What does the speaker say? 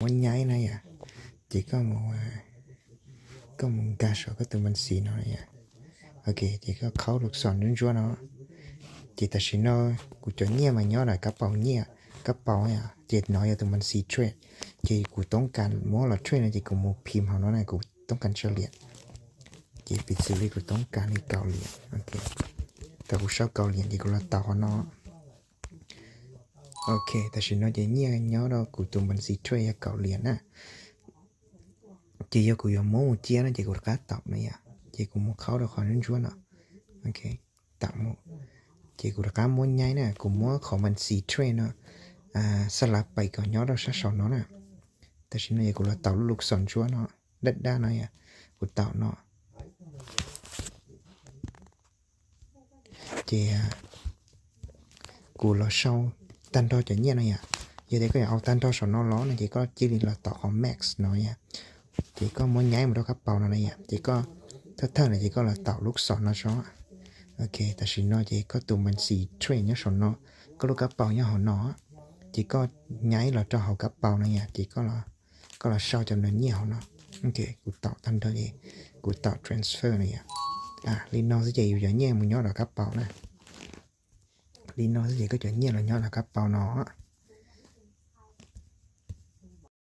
muab nyaib na yom, ces koj mus, koj mus nkag saum koj tus npees xis no yom. Ok, ces koj khaub lub xom ntsuab ntsuab no. Ces tam sim no kuv cov nyiaj mas nyob ntawm kab paus nyiaj, kab paus, ces no yog tus npees xis trade. Ces kuv toob kas muab los trade no ces kuv mus phim hauv no na, kuv toob kas tsa liam. Ces piv txwv li kuv toob kas li kaum liam, thaum kuv sau kaum liam ces kuv los taus qhov no. Ok, tam sim no ces nyiaj nyob rau kuv tus npees xis trade yog kaum liam na. Ces yog kuv yuav muab mus cia no ces kuv rov qab taus no yom, ces kuv mus khaub rau qhov ntsuab ntsuab no. Ok, taus mus. Ces kuv rov qab muab nyaib na, kuv muab qhov npees xis trade no xa lav pais kom nyob rau sab saum no na. Tam sim no ces kuv los taus lub lub xom ntsuab no, dab dab no yom, kuv taus no. Ces kuv los sau tag nrho cov nyiaj no yom. Yog tias koj yuav au tag nrho saum no los no ces koj cia li los taus qhov max no yom. Ces koj muab nyaib mus rau kab paus no na yom, ces koj thawj thawj no ces koj los taus lub xom no tso. Ok, tam sim no ces koj tus npees xis trade nyob saum no, koj lub kab paus nyob hauv no, ces koj nyaib los rau hauv kab paus no yom, ces koj los sau cov nyiaj hauv no. Ok, kuv taus tag nrho ces kuv taus transfer no yom. Li no xwb ces yus cov nyiaj mus nyob rau kab paus na. Li no xwb ces koj cov nyiaj los nyob rau kab paus no.